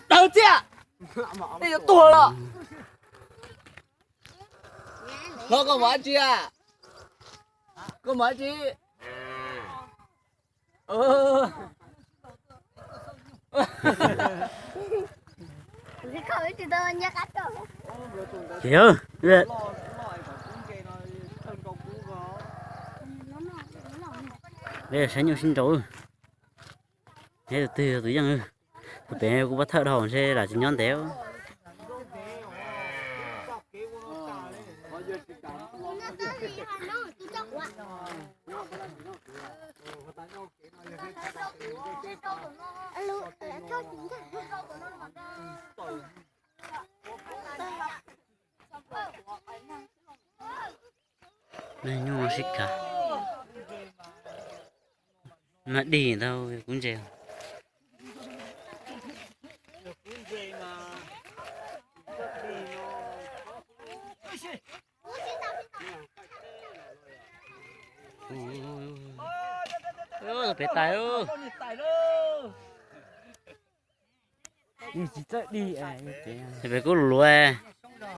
Dawb txiaj, nej yuav tuag los. Hlob, koj mus dab tsi a? Koj mus dab tsi? Saib nyuj sib nraus. Neb tus twg tus yeej, tus pem kuv pab thawj dhau ntshe lam tsis nyob ntev. Nyuj sib kav, mas dig ntau kuv ntses. Pem tais, pem kuj luav.